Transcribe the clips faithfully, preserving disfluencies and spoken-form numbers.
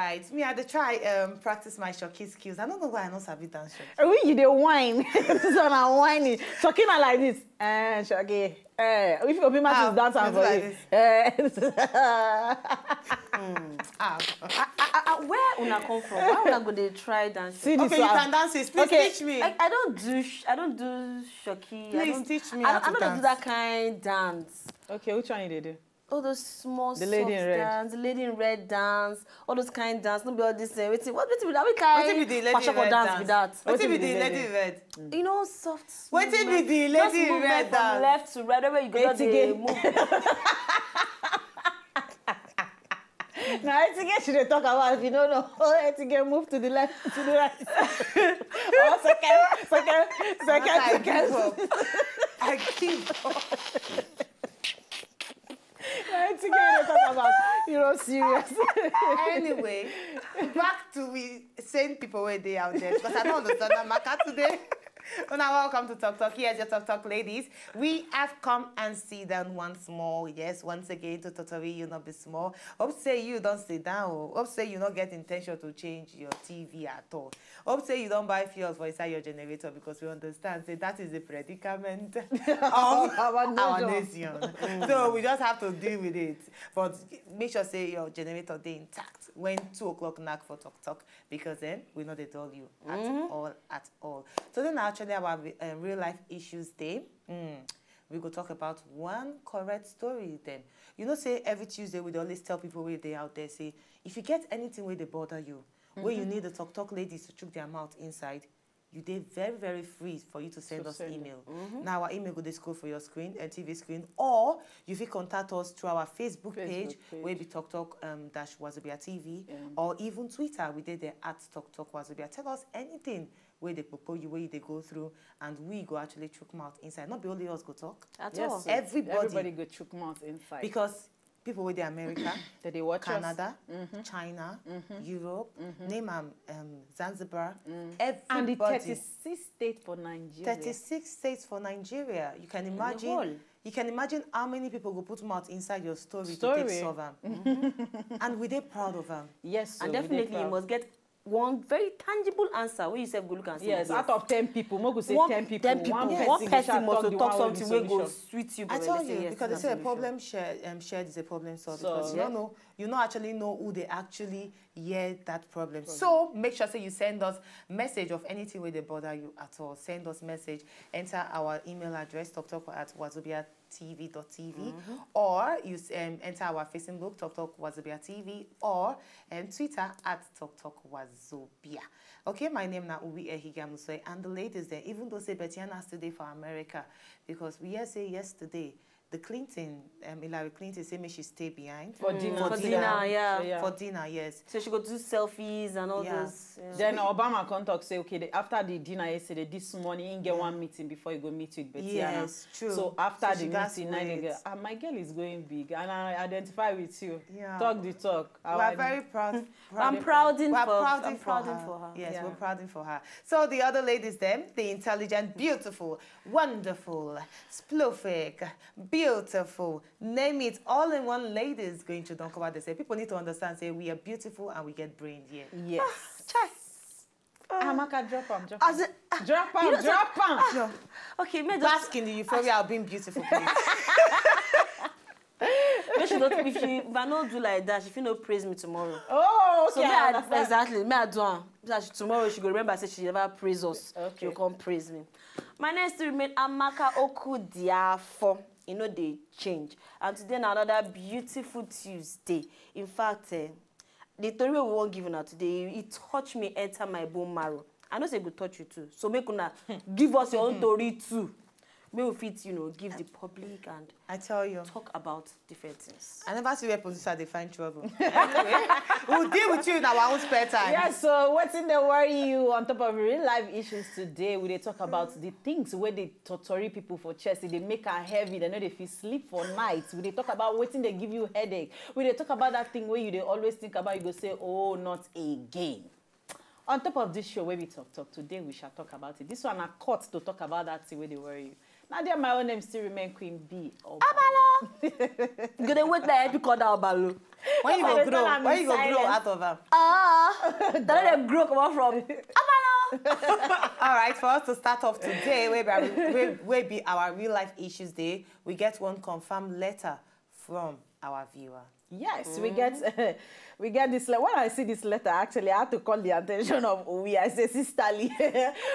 Right, me, I dey try um, practice my shoki skills. I don't know why I no sabi dance shoki. When you dey whine, this one na whining. Shoki na like this. Eh, shoki. Eh, if you open mouth, ah, dance am for like you. Eh. Ah, ah, ah, where una come from? Why una go dey try dance? See this. Okay, you can dance it. Please okay, teach me. I, I don't do sh- I don't do shoki. Please I don't, teach me. I, how I to don't dance. Do that kind dance. Okay, which one you dey do? All those small the lady soft in red. Dance, the lady in red dance, all those kind dance. No be all this. Uh, wetin, what wetin be that? Which kind? Wetin be the lady in red dance? Be that? Wetin be the lady in red? You know, soft. Wetin be the lady in red dance? From left to right, wherever you go, they move. Na etige she dey talk about, if you no know. Oh, etige, move to the left, to the right. Oh, second, second, second, second. I give up. I give up. Na etige you dey talk about. You no serious. Anyway, back to we sane people wey dey out there, because I don't understand that matter today. Una welcome to Talk Talk. Here's your Talk Talk ladies. We have come and sit down once more. Yes, once again to totori you no be small. Hope say you don sit down o. Hope say you no get intention to change your T V at all. Hope say you don buy fuel for inside your generator, because we understand say that is the predicament of our nation. So we just have to deal with it. But make sure say your generator dey intact when two o'clock knack for Talk Talk, because then we no dey dull you at all, at all. Today na actually our um, real life issues day. Mm. We go talk about one correct story then. You know say every Tuesday we dey always tell people wey dey out there say, if you get anything wey dey bother you, wey you need the Talk Talk ladies to chook their mouth inside, you dey very, very free for you to send us email. Now our email go dey scroll for your screen and T V screen, or you fit contact us through our Facebook page, wey be Talk Talk um, dash Wazobia T V, or even Twitter. We dey there at Talk Talk Wazobia. Tell us anything wey dey popo you, wey you dey go through, and we go actually chook mouth inside. No be only us go talk. At all. Everybody. Everybody go chook mouth inside. Because people wey dey America, they dey watch us. Canada, China, Europe, name am, um, Zanzibar, everybody. And the thirty-six states for Nigeria. Thirty-six states for Nigeria. You can imagine. You can imagine how many people go put mouth inside your story to take solve am. And we dey proud of am. Yes, and definitely you must get one very tangible answer wey you sef go look and say yes. Out of ten people, make we say ten people, one person must talk something wey go sweet you. I tell you, because they say a problem shared, um, shared is a problem solved. Because you don't know, you no actually know who dey actually hear that problem. So make sure say you send us message of anything wey dey bother you at all. Send us message, enter our email address, talk talk at wazobia T V dot T V, or you um, enter our Facebook, Talk Talk Wazobia T V, or um, Twitter at Talk Talk Wazobia. Okay, my name na Ubi Ehigamuswe, and the ladies there, even though say Betiana still dey for America, because we hear say yesterday, the Clinton, um, Hillary Clinton, say make she stay behind for dinner. For dinner, yeah. For dinner, yes. So she go do selfies and all those. Then Obama come talk say, okay, after the dinner yesterday, this morning he get one meeting before he go meet with Betiana. Yes, true. So after the meeting, now they go, ah, my girl is going big, and I identify with you. Yeah. Talk the talk. We are very proud. I'm prouding for her. Yes, we're prouding for her. So the other ladies, them, the intelligent, beautiful, wonderful, spluffic, beautiful, name it, all in one ladies going to don't cover. They say people need to understand say we are beautiful and we get brain here. Yes. Chai. Amaka, drop am, drop am. Drop am, drop am. Okay, me just bask in the euphoria of being beautiful, please. Make she don't, if she, if I no do like that, she fit no praise me tomorrow. Oh, okay. So me, I, exactly, me I do am. So that she, tomorrow she go remember say she never praise us. Okay. She go come praise me. My name still remain Amaka Okudiafo. E no dey change. And today na another beautiful Tuesday. In fact, eh, the story wey we wan give una today, e touch me enter my bone marrow. I know say e go touch you too. So make una give us your own story too. Make we fit, you know, give the public and I tell you, talk about different things. I never see where producer dey find trouble. Anyway, we'll deal with you in our own spare time. Yeah, so wetin dey worry you on top of real life issues today? We dey talk about the things wey dey totori people for chest. E dey make am heavy. They no dey fit sleep for night. We dey talk about wetin dey give you headache. We dey talk about that thing wey you dey always think about. You go say, oh, not again. On top of this show wey we talk talk today, we shall talk about it. This one na cut to talk about that thing wey dey worry you. Na there my own name still remain Queen B. Abalo. You go dey wait like you call that Abalo. When you go grow, when you go grow out of am. Ah, tell them grow comot from. Abalo. All right, for us to start off today, wey be our, wey, wey be our real life issues day, we get one confirmed letter from our viewer. Yes, we get we get this letter. When I see this letter, actually, I had to call the attention of we. I say, sisterly,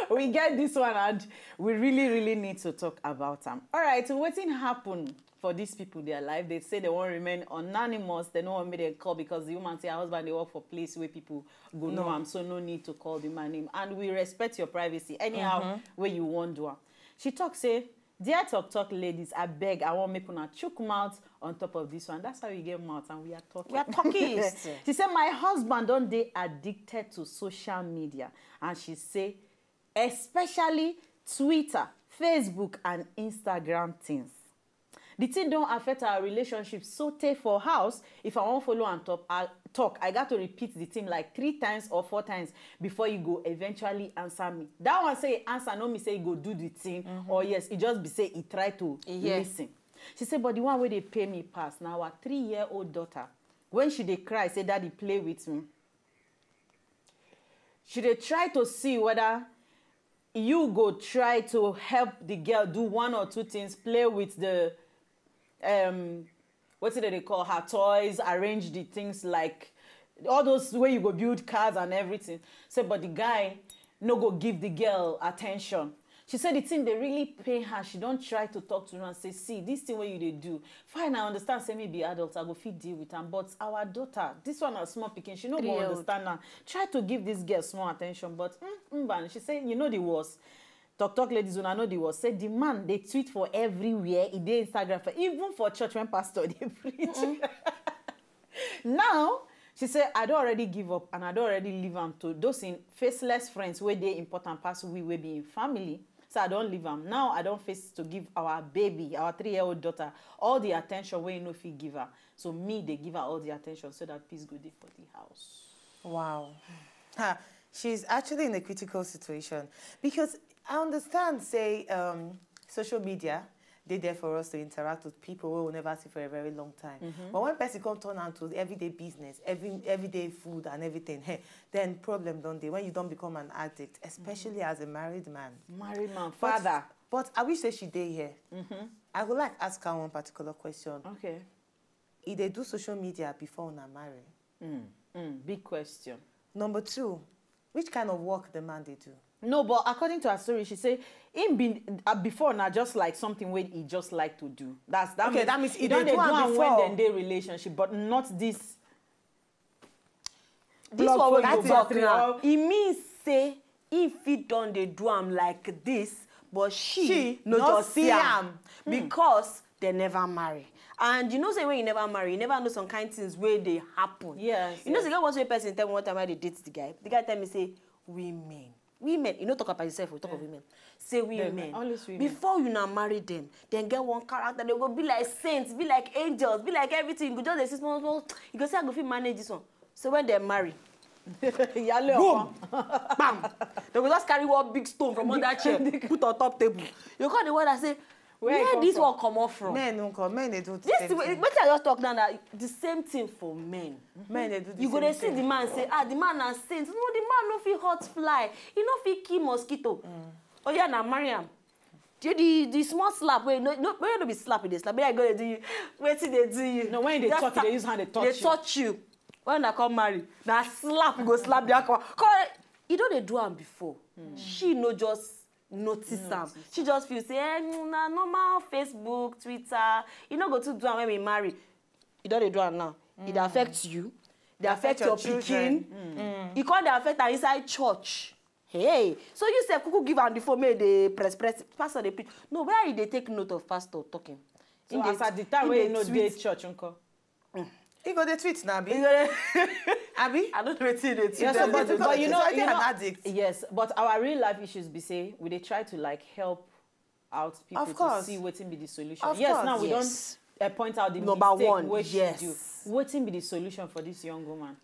we get this one, and we really, really need to talk about them. All right, so wetin happen for these people their life? They say they wan remain anonymous. They no wan make dem call because the woman say her husband dey work for place where people go know am, so no need to call the man name. And we respect your privacy. Anyhow wey you wan do am. She talk say, dear talk talk ladies, I beg, I wan make una chook mouth on top of this one. That's how you get mouth and we are talking. We are talking. She said, my husband don dey addicted to social media. And she say, especially Twitter, Facebook, and Instagram things. The thing don affect our relationship so tey for house. If I wan follow am talk, I, talk, I got to repeat the thing like three times or four times before you go eventually answer me. That one say answer no mean say you go do the thing, or yes, e just be say e try to listen. She say, but the one wey dey pay me pass na our three-year-old daughter. When she dey cry, say, daddy, play with me. She dey try to see whether you go try to help the girl do one or two things, play with the um wetin dem dey call her toys, arrange the things like all those wey you go build cars and everything. Say, but the guy no go give the girl attention. She said the thing dey really pain her. She don try to talk to her and say, see, this thing wey you dey do, fine, I understand say me be adult, I go fit deal with am, but our daughter, this one na small pikin, she no go understand am. Try to give this girl small attention, but mm, mban, she say, you know the worst. Talk talk ladies, una know the worst. Say the man dey tweet for everywhere. E dey Instagram, for even for church when pastor dey preach. Now she say, I don already give up and I don already leave am to those im faceless friends wey dey important pass we wey be im family. So I don leave am. Now I don face to give our baby, our three-year-old daughter, all the attention wey e no fit give her. So me dey give her all the attention so that peace go dey for the house. Wow. Ha, she's actually in a critical situation because I understand say um, social media dey there for us to interact with people wey we never see for a very long time. But when person come turn am to everyday business, every everyday food and everything, hey, then problem don dey when you don become an addict, especially as a married man. Married man, father. But I wish say she dey here. I go like ask her one particular question. Okay. E dey do social media before una marry? Mm, big question. Number two, which kind of work the man dey do? No, but according to her story, she say him been uh, before na just like something wey he just like to do. That's that Okay, means that means he he don dey dey do do am am when before. Dem dey relationship, but not this. This one wey That you is talk true. Now, e mean say he fit don dey do am like this, but she, She no no just see see am. am because they never marry. And you know say when you never marry, you never know some kind things wey dey happen. Yes, You know yes. say get one person wey person tell me one time I dey date the guy. The guy tell me say women, women. You no talk about yourself. We talk of women. Say women. Always women. Before you na marry them, then get one character. They go be like saints, be like angels, be like everything. You go just dey see small small. You go say I go fit manage this one. So when they marry, Yale boom, ọkọ. Bam. They go just carry one big stone from under chair, put on top table. You call the one that say, Where e where come this from? One comot from? Men nko, men dey do the This same thing wey thing. Wetin I just talk now na the same thing for men. Men dey do the You go same dey see thing. The man say, ah, the man na saint. No, the man no fit hot fly. He no fit kill mosquito. Oh yeah, na marry am. The, the, the small slap wey no, no, wey no be slap, e dey slap. Wey I go dey do you, wetin dey do you? No, when they Just talk, slap. They use hand dey touch They you. Touch you. When I come marry, na slap go slap the alcohol. Come, you don dey do am before. She no just notice am. She just feel say, eh, mm, na normal Facebook, Twitter. You no go too do am when we marry. You don dey do am now. E dey affect you. Dey affect your your children. Pikin. E come dey affect am inside church. Hey, so you sef kuku give am the phone make e dey press press. Pastor dey preach. No, where e dey take note of pastor talking? So Im dey- as at the time im wey dey you no dey tweet. Church nko. He go dey tweet na abi? Im go dey- Abi? I don't know wetin e dey tweet. Yes, Tell but, me, but you know, like you an know, addict. Yes, but our real life issues be say we dey try to like help out people Of course. To see wetin be the solution. Of Yes, course. Now we Yes. Don't uh, point out the Number mistake one, wey she yes. Do. Wetin be the solution for this young woman?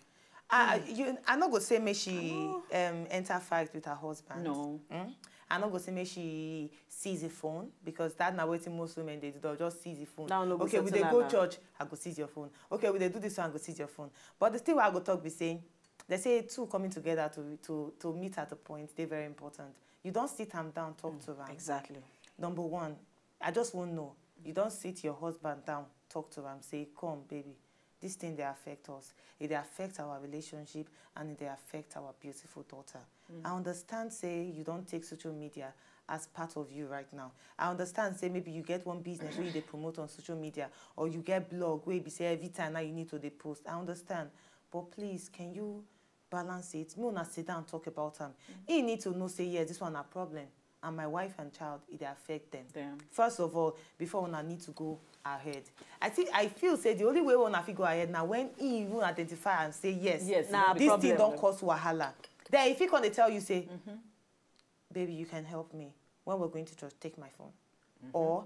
I, I- you, I no go say make she um, enter fight with her husband. No. Mm? I no go say make she seize the phone, because that na wetin most women dey do. They'll just seize the phone. That one no go Okay, we settle dey go am. Church, I go seize your phone. Okay, we dey do this one, I go seize your phone. But the thing wey I go talk be say, they say two coming together to to to meet at a point dey very important. You don sit am down, talk to am. Exactly. Number one, I just wan know. You don sit your husband down, talk to am, say, "Come, baby, this thing dey affect us. E dey affect our relationship and e dey affect our beautiful daughter. I understand say you don take social media as part of you right now. I understand say maybe you get one business wey you dey promote on social media, or you get blog wey be say every time now you need to dey post. I understand, but please, can you balance it? Make una sit down, talk about am. He need to know say yes, this one na problem, and my wife and child, e dey affect them. Them. First of all, before una need to go ahead, I think I feel say the only way una fit go ahead na when he even identify and say yes, Yes, Nah, this thing problem. Don cause wahala. Then if he come dey tell you say, "Baby, you can help me. When we're going to church, take my phone," or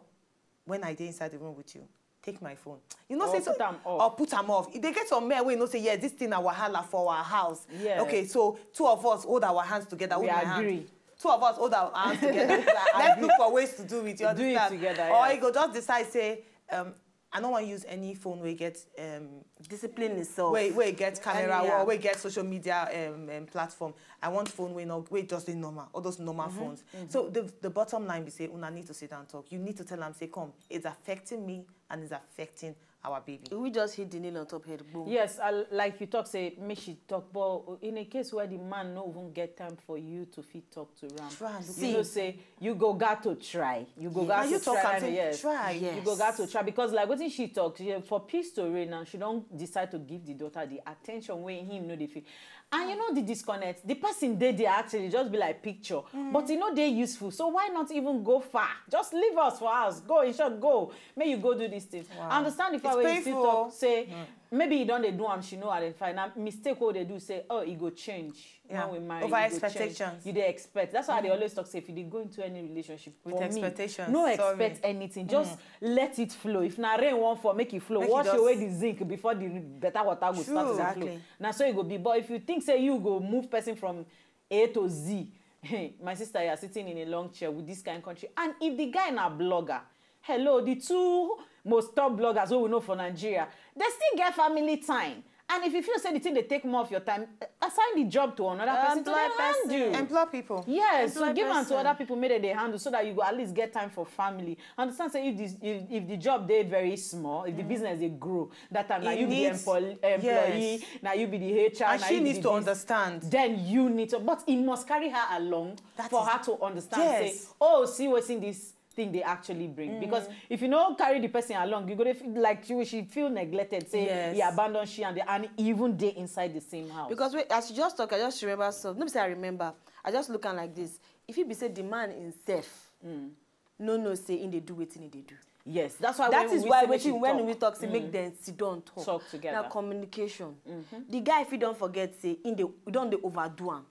"When I dey inside the room with you, take my phone." You know, Or say so- put am off. Or put am off. If they get some men wey know say yes, this thing na wahala for our house. Yes. Okay, so two of us hold our hands together. We Hold my agree. Hand. Two of us hold our hands together. Let's look for ways to do it. You Do it understand? Together. Or Yeah. He go just decide say, um, "I no wan use any phone wey get um, Discipline itself. wey wey get camera Yeah. or wey get social media um, um, platform. I want phone wey no wey just dey normal, all those normal phones." So the the bottom line be say una need to sit down talk. You need to tell am say, "Come, it's affecting me and it's affecting our baby." We just hit the nail on top head. Boom. Yes, I, like you talk, say make she talk, but in a case where the man no even get time for you to fit talk to am, Try and look you know, say you go got to try. You go got Now to you talk try. and say, Yes. "Try." Yes. You go got to try, because like wetin she talk, she, for peace to reign now, she don decide to give the daughter the attention wey him no dey feel. And you know the disconnect, the person dey there actually just be like picture, but e no dey useful. So why not even go far? Just leave us for house. Go, in short, go. Make you go do this thing. I understand the fact It's wey you still painful. Talk say maybe you don dey do am, she no identify. Na mistake wey dey do, say, "Oh, e go change." Yeah. When we marry, Over e go change. Expectations. You dey expect. That's why I dey always talk say if you go into any relationship, With for me, expectations, no sorry. Expect anything. Just let it flow. If na rain wan fall, make it flow. Make it Wash just away the zinc before the better water go start to True. dey Exactly. Flow. Na so e go be. But if you think say you go move person from A to Z, hey, my sister, you are sitting in a long chair with this kind of country. And if the guy na blogger, hello, the two most top bloggers wey we know for Nigeria, they still get family time. And if you feel say the thing dey take more of your time, assign the job to another person to Employ dey hand person. you. Employ people. Yes, so Employ give am to person. Other people, make dem dey handle, so that you go at least get time for family. Understand say if the if, if the job dey very small, if the business dey grow, that time na It you be the needs- employ- employee, yes. Na you be the H R. And Na she you be needs the to this. Understand. Then you need to, but it must carry her along That for is- her to understand. Yes. Say, "Oh, see wetin this thing dey actually bring." Because if you no carry the person along, you go dey feel like she, she feel neglected. Say Yes. He abandon she and the, and even dey inside the same house. Because wait, as you just talk, I just remember something. No be say I remember. I just look am like this. If it be say the man himself, no know say in dey do wetin he dey do. Yes, that's why That when is we why say make she wetin when talk. We talk say make dem sit down talk. Talk together. Na communication. The guy fit don forget say in dey don dey overdo am.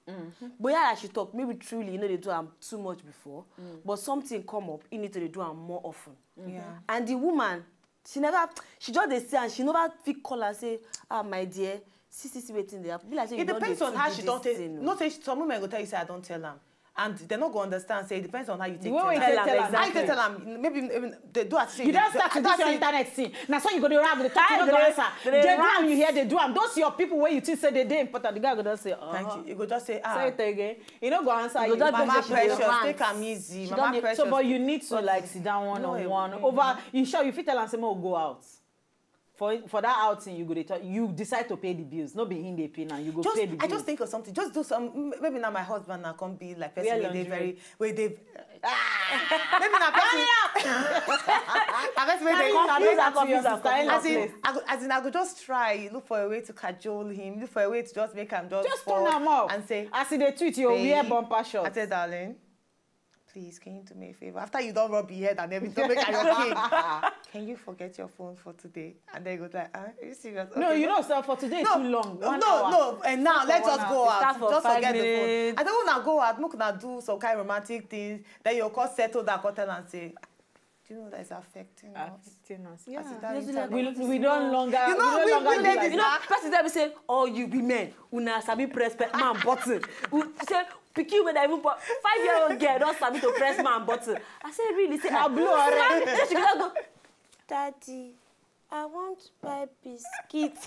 But yeah, as she talk, maybe truly you know dey do am too much before, but something come up, you need to dey do am more often. Yeah. And the woman, she never, she just dey see and she never fit call her say, "Ah, my dear, see see see wetin dey happen." Be like say It you don dey depends on too how do she this don take. Thing o. No say some women go tell you say, "I don tell am," and they no go understand. Say it depends on how you take. The way we Tell take am. Tell am, How you take exactly. Tell am? Maybe even they do as You don start to do your internet thing. Na so you go dey rag, dey talk, you no go They dey- answer. they They dey do am, you rant. Hear, they do am. Those your people wey you think say they dey important, the guy go don say, "Oh." Thank you. You go just say, "Ah." Say it again. You no go answer. You go just Mama go say she dey Precious, rant. Take am easy. She Mama don dey- Precious. So, but you need to But like sit down one No, on eh, one mm. Over. You sure you fit tell am say, "Make we go out." For for that outing, you go dey talk. You decide to pay the bills. No be him dey pay now. You go Just, pay the bills. I just think of something. Just do some. M- Maybe now my husband now come be like Wear person wey dey lingerie. very, wey dey. Ah, maybe na person. Na person wey dey Carry confuse. that to your sister-in-law As in, place. I go, as in, I go just try look for a way to cajole him, look for a way to just make am just Just fall turn am up. And say, As e dey tweet, you wear "Babe," bumper I shorts. say, "Darling, please, can you do me a favor? After you don rub your head and everything, make I your king. Can you forget your phone for today?" And then he goes like, "Ah, are you serious?" No, Okay, you no. know, sir, for today No, too long. no, One no, hour. No, and now Start let's for just one go hour. out. Start for Just five forget the phone. Minutes. I don't wanna go out. Make una do some kind romantic things. Then you call settle that, call tell and say, Do you know that it's affecting us? Affecting us. As Yeah. it has Just like internet. We, we don't longer. You know, we we, don't we longer ladies You know, person tell me say, "Oh, you be men. Una sabi press pe- man button." We say, "Pikin wey dey even put five year old girl don sabi to press man button." I say, "Really?" Say, I blow already. Then she go just go, "Daddy, I want buy biscuit."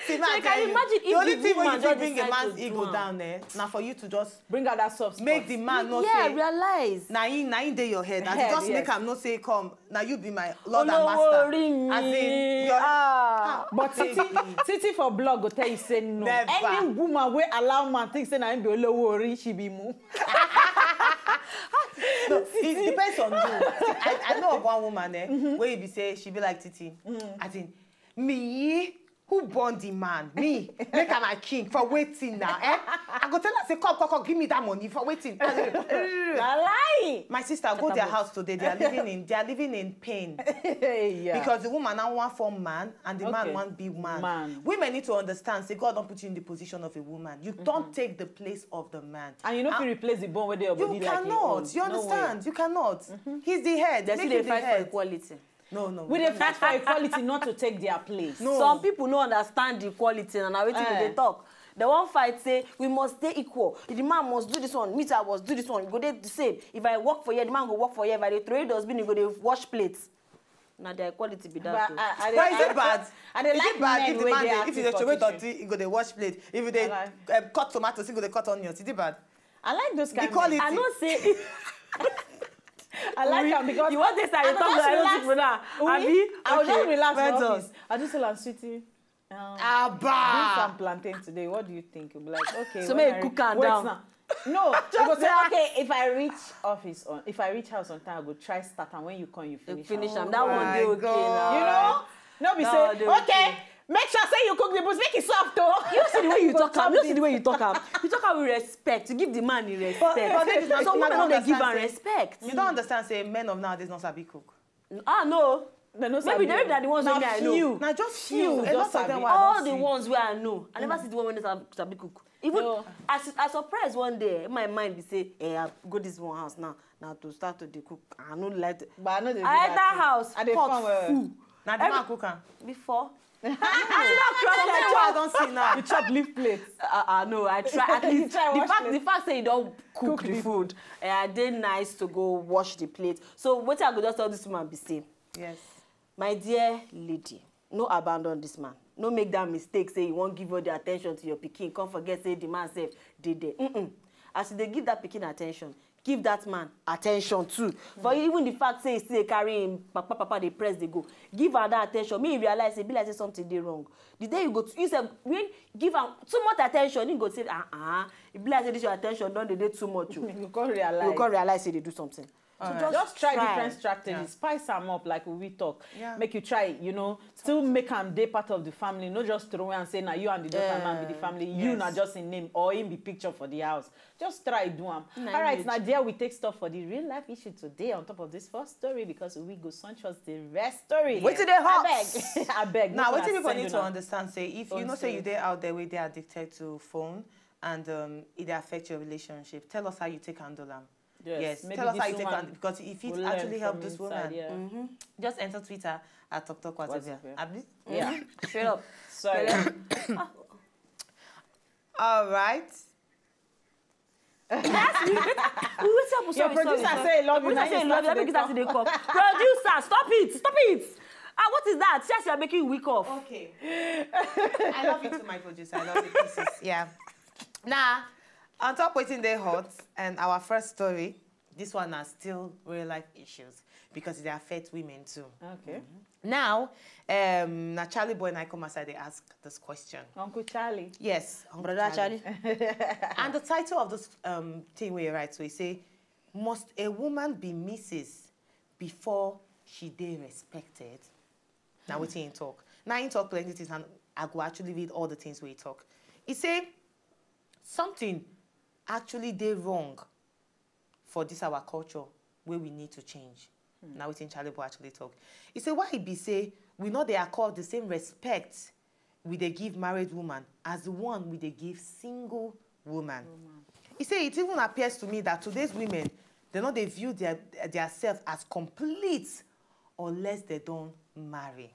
See, now So I you tell can you, imagine the if only the thing when woman you fit just bring a decide man's to do ego am. Down there, now for you to just Bring out that soft spot. Make the man not Yeah, say. Realize. Now he, now he dey your head. As Head, you just yes. Make am know say, "Come, now you be my lord and Olówó master." orí mi. As in, your Ah. But Titi, Titi for blog go tell you say no. Never. Any woman wey allow man think say na him be olowo ori, she be mu. No, it depends on you. See, I, I know of one woman eh, where you be say she be like Titi. As in, me, who born the man? Me, make am my king for waiting now. Eh? I go tell her say, "Come, come, come, give me that money for waiting." Na lie. My sister, go their house today. They are living in they are living in pain. Yeah. Because the woman now want form man and the man Okay. Want be man. Man. Women need to understand. Say God don't put you in the position of a woman. You don't take the place of the man. And you know if Ah, you replace the bone with your you body like cannot. You No way. Understand? You cannot. He's the head. They Make still him dey the fight for head. Equality. No, no. We dey fight for equality, not to take their place. No. Some people no understand the equality and na wetin Eh. They dey talk. They wan fight say we must stay equal. If the man must do this one, me too I must do this one. We go dey the same. If I work for here, the man go work for here. If I dey throw dustbin, he go dey wash plates. Na the equality be that. But O. I, I, Why is I, it bad? I dey Is like it bad men if the wey man dey dey, if active you dey for throw kitchen. Dirty, you go dey wash plate. If you dey I like- um, cut tomatoes, you go dey cut onions. Is it bad? I like those kind. Equality. Men. I know say. I like am because You want this? I I talk just like relax. People now. Oui, Abi? I will just Okay, relax well for done. Office. I just tell am, "Sweetie, um, bring Abba. some plantain today. What do you think?" You'll be like, "Okay." So When make I you re- cook am wait down. Now. No, you go say, "Okay, if I reach office on, if I reach house on time, I go try start am. When you come, you finish Finish am." am. That one My dey okay God. now. You know? No be That say, one dey "Okay, make sure say you cook the books, make it soft o." You see the way you Go talk am. chop You see it. The way you talk am. You talk am with respect. You give the man the respect. But ladies, Some you women no don't dey give am understand say- respect. You don't understand. Say men of nowadays not sabi cook. Ah no. They no Maybe sabi. They the ones Na wey me I few. Now just Few few. A just lot of sabi. them were All not the see. Ones wey I know, I never see the one wey no sabi, sabi cook. Even No. as I surprise one day, my mind be say, "Eh, I go this one house now. Now to start to dey cook. I no like." To... But I know they I enter house, I dey pot fun well. Full. Now the Every- man cook am. Before. Something wey I don't see now. You chop leaf plate. Uh, uh, no, I try at least. Try the wash fact, plate. The fact say you don't cook, Cook the the food, eh, I dey nice to go wash the plate. So what I go just tell this woman be say, Yes. "My dear lady, no abandon this man. No make that mistake. Say you won't give all the attention to your pikin. Can't forget say the man self dey there. Mm-mm. As you dey give that pikin attention, give that man attention too. For even the fact say he still dey carry him papa, papa dey press dey go. Give her that attention. Me realize say e be like say something dey wrong. The day you go, to, you say when give am too much attention, he go say, "Ah ah." E be like say this your attention don dey dey too much o." You go come realize. You go come realize say they do something. So Alright. Just try try. Different strategies. Yeah. Spice am up like we talk. Yeah. Make you try, you know, still make am dey part of the family. No just throw away and say, "Now you and the daughter now be the Eh, family." You yes. Now just in name or in the picture for the house. Just try do am. Na All right, image. Now there we take stuff for the real life issue today on top of this first story because we go sumptuous the rest story. Wetin dey hot? Abeg. Abeg. Now, make what una people send need to una. Understand say if you Own know say you story. Dey out there where they are addicted to phone and um, it dey affect your relationship, tell us how you take handle am. Yes, Yes, maybe tell us this how you take woman am because if it will learn actually help from this inside, woman, yeah. Just enter Twitter at Talk Talk Whatever. Whatever. Abi? Yeah. Straight up. Sorry. All right. Yes, we, we, we, we, sorry, Your sorry, producer sorry. Say he love you. Producer Now say you love, start you to make that dey they come. Producer, stop it, stop it. Ah, what is that? See as you are making you weak off. Okay. I love you too, my producer. I love the pieces. Yeah. Now, on top waiting they hot and our first story, this one are still real life issues because they affect women too. Okay. Now, um, now Charlie Boy and I come outside. They ask this question. Uncle Charlie. Yes, Uncle Brother Charlie. And the title of this um, thing we write, so he say, "Must a woman be missus before she dey respected?" Now wetin he talk. Now he talk plenty things, and I go actually read all the things we talk. He say something actually dey wrong for this our culture where we need to change. Now wetin Charlie Boy actually talk. He say why e be say we no dey accord the same respect we dey give married woman as the one we dey give single woman. He say it even appears to me that today's women Dem no dey view their their self as complete unless dem don marry.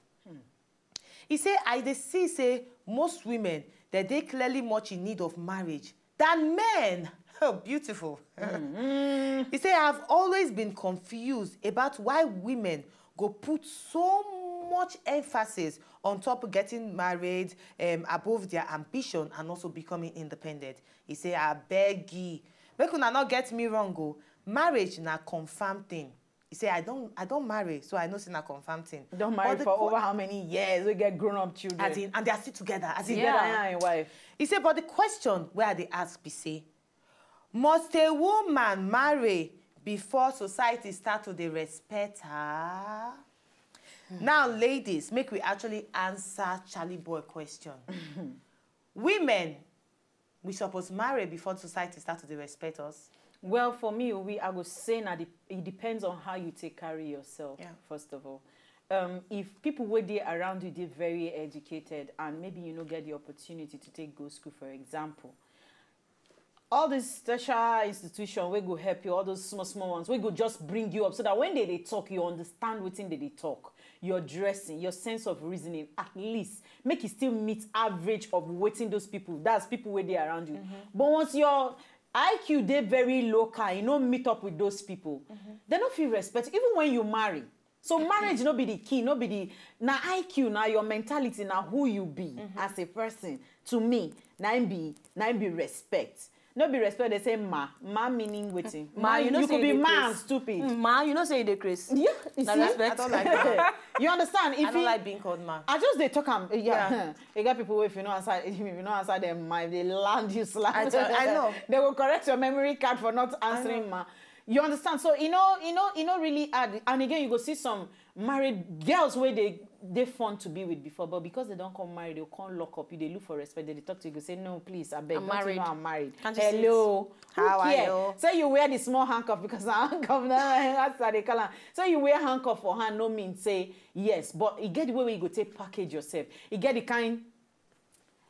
E say, I dey see say most women, dem dey clearly much in need of marriage than men. Oh, beautiful. E say, I have always been confused about why women go put so much emphasis on top getting married, um, above their ambition and also becoming independent. E say, I beg ye, make una no get me wrong o, marriage na confirm thing. He say, I don't, I don't marry, so I know say na confirm thing. Don marry for over how many years? We get grown up children. As in, and they are still together. As in, together, yeah, and wife. He say, but the question where they ask be say, must a woman marry before society start to dey respect her? Hmm. Now, ladies, make we actually answer Charlie Boy question. Women, we suppose marry before society start to dey respect us? Well, for me, we I go say na the, it depends on how you take carry yourself, yeah, first of all. Um, if people wey dey around you dey very educated and maybe you no get the opportunity to take go school, for example, all this special institution wey go help you, all those small small ones wey go just bring you up, so that when they dey talk, you understand wetin they dey talk. Your dressing, your sense of reasoning, at least make e still meet average of wetin those people, that's people wey dey around you. Mm-hmm. But once your I Q dey very local, you no meet up with those people. Mm-hmm. They no feel respect. Even when you marry, so marriage no be the key, no be the, na I Q, na your mentality, na who you be, mm-hmm, as a person. To me, na im be, na im be respect. No be respect, they say ma. Ma meaning wetin? Ma, you know, you could be ma and stupid. Mm, ma, you know say you dey craze. Yeah, you see? I don't like that. You understand? If I don't like being called ma. I just dey talk am. Yeah. Yeah. You get people wey, if you no answer, if you no answer them ma, if they land you slap. I, I know. They will correct your memory card for not answering ma. You understand? So, you know, you know, you know, really hard. And again, you go see some married girls where they they fun to be with before, but because they don't come married, they come lock up. You, they look for respect. They talk to you, go say, no, please, I beg, I'm don't married. You know I'm married. Can't you see it? Hello. How are you? Say you wear the small handcuff because I handcuff now. That's how they call am. So you wear handcuff for hand, no mean say yes, but you get the way where you go take package yourself. You get the kind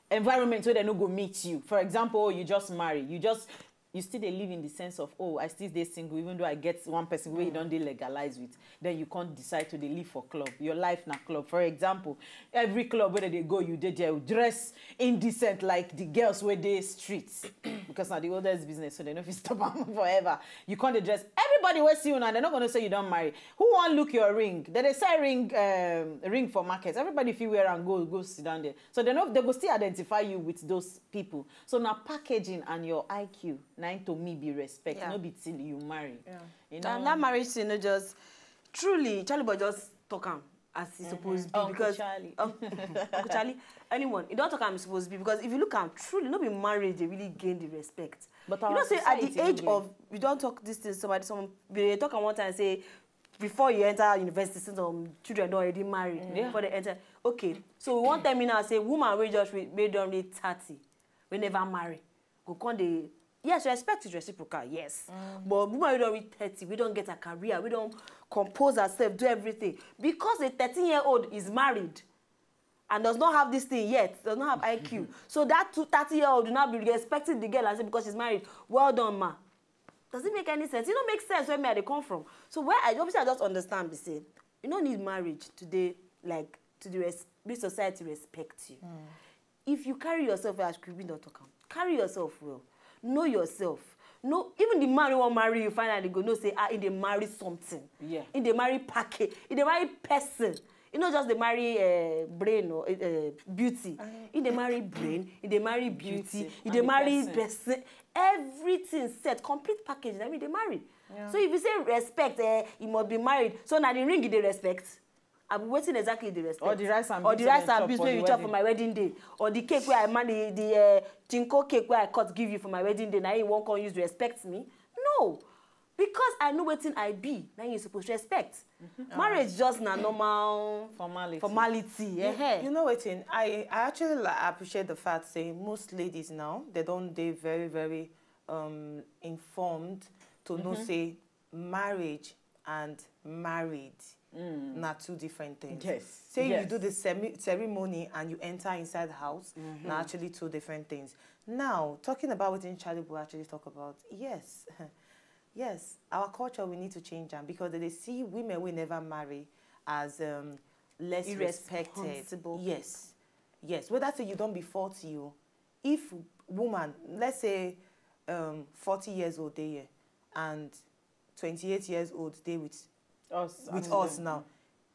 environment where they no go meet you. For example, you just marry, you just you still dey live in the sense of, oh, I still dey single, even though I get one person wey you don dey legalize with. Then you can't decide to dey live for club. Your life na club. For example, every club where they go, you dey there, you dress indecent like the girls where they streets. Because now the oldest business, so they no fit stop am forever. You can't dey dress. Everybody will see you now. They're not gonna say you don't marry. Who want look your ring? They dey sell ring, um, ring for market. Everybody, if you wear and go go sit down there, so they know they go still identify you with those people. So na packaging and your I Q na im to me be respect, yeah, no be till you marry. Yeah. You know? And that marriage thing, no, just truly, Charlie Boy just talk am as e suppose be. Uncle because Charlie. Um, Uncle Charlie, anyone, e don talk am e suppose be, because if you look am truly, no be marriage dey really gain the respect. But you know say at the age of, we don talk this thing, somebody, some we dey talk am one time say before you enter university, since some children don already marry, mm, yeah, before they enter. Okay, so we wan tell me now say woman wey just re wey don reach thirty, wey never marry, go come dey, yes, respect is reciprocal, yes. Mm. But woman wey don reach thirty, wey don get her career, wey don compose herself, do everything, because a thirteen year old is married and does not have this thing yet, does not have I Q. So that two, thirty year old will now be respecting the girl and say because she's married, well done, ma. Does it make any sense? It don't make sense where me I dey come from. So where I obviously I just understand be say you no need marriage today, like, to the res make society respect you. Mm. If you carry yourself well, as Queen don talk am, carry yourself well. Know yourself. Know, even the man wey wan marry you finally go know say, ah, he dey marry something. Yeah. He dey marry package. He dey marry person. He no just dey marry, uh, brain or, uh, beauty. He dey marry brain. He dey marry beauty. He dey marry person. Everything set, complete package. Na him he dey marry. Yeah. So if you say respect, eh, he must be married. So na the ring he dey respect. Abi wetin exactly you dey respect? Or the rice and beans wey you chop for my wedding day, or the cake wey I man the the uh, chinko cake wey I cut give you for my wedding day, na you wan come use respect me? No, because I know wetin I be, na you suppose respect. Mm-hmm. Marriage just na normal formality. Formality. You, eh. You know wetin? I I actually like, appreciate the fact say most ladies now they don dey very very um, informed to know, mm-hmm, say marriage and married, mm, na two different things. Yes. Say, yes, you do the ceremony and you enter inside the house, mm-hmm, na actually two different things. Now, talking about what Charlie Boy actually talk about, yes, Yes, our culture, we need to change am, because they dey see women wey never marry as, um, less respected. Irresponsible. Yes, yes. Whether say you don be forty o, if woman, let's say, um, forty years old dey here and twenty-eight years old dey with, us with us now,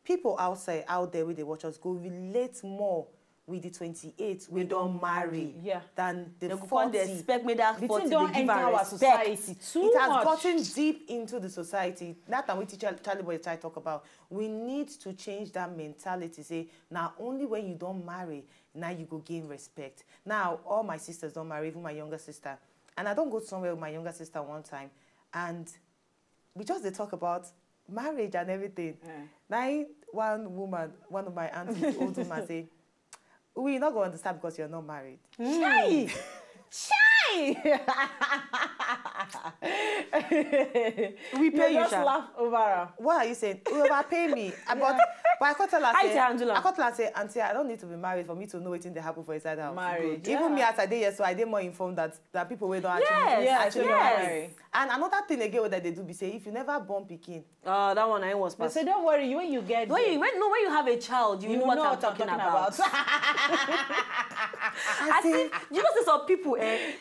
people outside, out there wey dey watch us, go relate more with the twenty-eight wey don marry, yeah, than the forty. Dem go come dey expect make that forty dey give am respect. It has gotten deep into the society. That time wey teacher Charlie Boy try talk about, we need to change that mentality. Say, na only when you don marry, now you go gain respect. Now, all my sisters don marry, even my younger sister. And I don go somewhere with my younger sister one time, and we just dey talk about marriage and everything. Eh. Na im one woman, one of my aunties, old woman, say, "We no go understand because you're not married." Chai! Chai! We pay you, just laugh over her. What are you saying? You overpay me. Uh, but, but I come tell her, how you say, handle am? I come tell her say, "Auntie, I don't need to be married for me to know wetin dey happen for inside the house." Marriage. Even me, as I dey here, so I dey more informed that there are people wey don actually, yes, actually marry. And another thing again wey dem dey do be say, if you never born pikin, ah, that one I was pass. They say, "Don't worry, when you get there." When you, when, no, when you have a child, you know what I'm talking about. As in, you know, say some people, eh,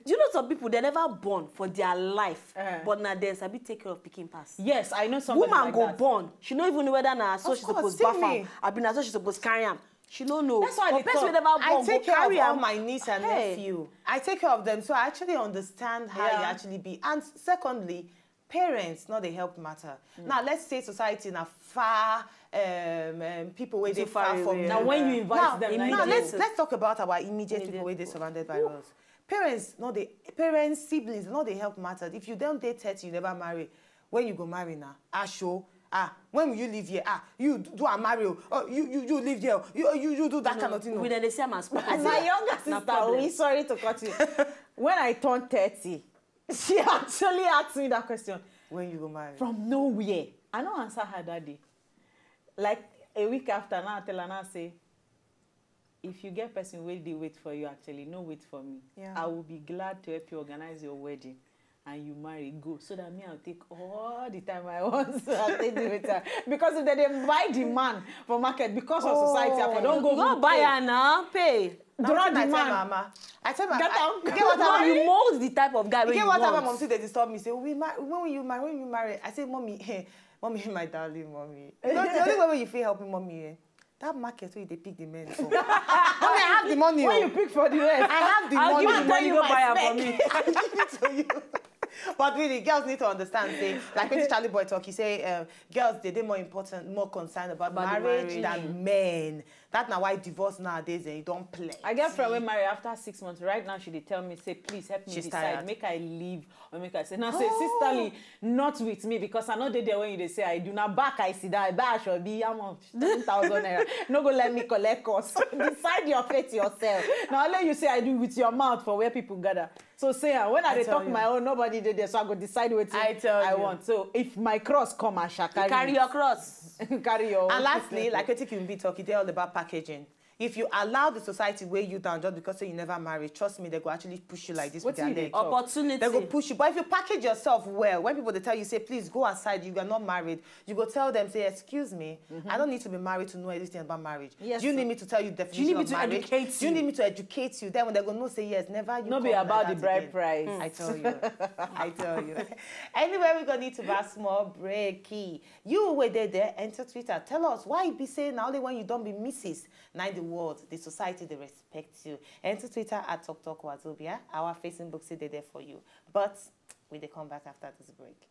you know, some people, they never born for their life, eh, but now they sabi take care of pikin pass. Yes, I know somebody like that. Woman go born, she no even know whether na so she suppose baff am, abi na so she suppose carry am. She no know. That's why I dey talk. Person wey never born go carry am. I take care of all my niece and nephew. I take care of them, so I actually understand how e actually be. And secondly, parents no dey help matter. Now, let's say society na far, um, um, people wey dey far from you. Now, when you invite them, now let's, let's talk about our immediate people wey dey surrounded by us. Parents no dey, parents, siblings no dey help matter. If you don dey thirty, you never marry, when you go marry na? Asho. Ah, when will you leave here? Ah, you do and marry o. Oh, you, you, you leave there o. You, you, you do that kind of thing o. We dey see am as problem. My younger sister, we sorry to cut you. When I turn thirty, she actually asked me that question. When you go marry? From nowhere. I no answer her that day. Like, a week after, now I tell her, now say, "If you get person wey dey wait for you, actually, no wait for me. Yeah. I will be glad to help you organize your wedding and you marry, go, so that me, I'll take all the time I want." So I take the wetin I, because if they dey buy the man for market because of society, I for don go buy am now, pay. Draw the man. I tell my, get out. You get what I, you mold the type of guy wey you want. You get what I, my mom say dey disturb me. Say, "We mar-, when will you marry? When you marry?" I say, "Mommy, hey, mommy, my darling, mommy. You know, the only way wey you fit help me, mommy, eh, that market wey you dey pick the men for." Mommy, I have the money. When you pick for the rest, I have the money. I'll give you money, go buy am for me. I'll give it to you. But really, girls need to understand, say, like wetin Charlie Boy talk, he say, um, girls, they dey more important, more concerned about marriage than men. That na why divorce nowadays, eh, e don plenty. I get friend wey marry after six months. Right now, she dey tell me, say, "Please help me decide. Make I leave or make I say." Now say, "Sisterly, not with me, because I no dey there when you dey say I do. Na back I sit down, I buy asoebi, how much? Ten thousand naira. No go let me collect cost. Decide your fate yourself. Now only you say I do with your mouth for where people gather." So say, ah, when I dey talk my own, nobody dey there, so I go decide wetin I want. So if my cross come, I shall carry your cross. Carry your own. And lastly, like wetin Queen B talk, e dey all about packaging. If you allow the society weigh you down just because say you never marry, trust me, they go actually push you like this with their leg. Opportunity. They go push you. But if you package yourself well, when people dey tell you, say, "Please go aside, you are not married," you go tell them, say, "Excuse me, I don't need to be married to know anything about marriage. Do you need me to tell you the definition of marriage? Do you need me to educate you?" Then when they go know, say, "Yes, never you." No be about the bride price. I tell you. I tell you. Anyway, we go need to pass small break. You wey dey there, enter Twitter. Tell us why e be say na only when you don be missus, na the world, the society, they respect you. Enter Twitter at Talk Talk Wazobia. Our Facebook still dey there for you. But we dey come back after this break.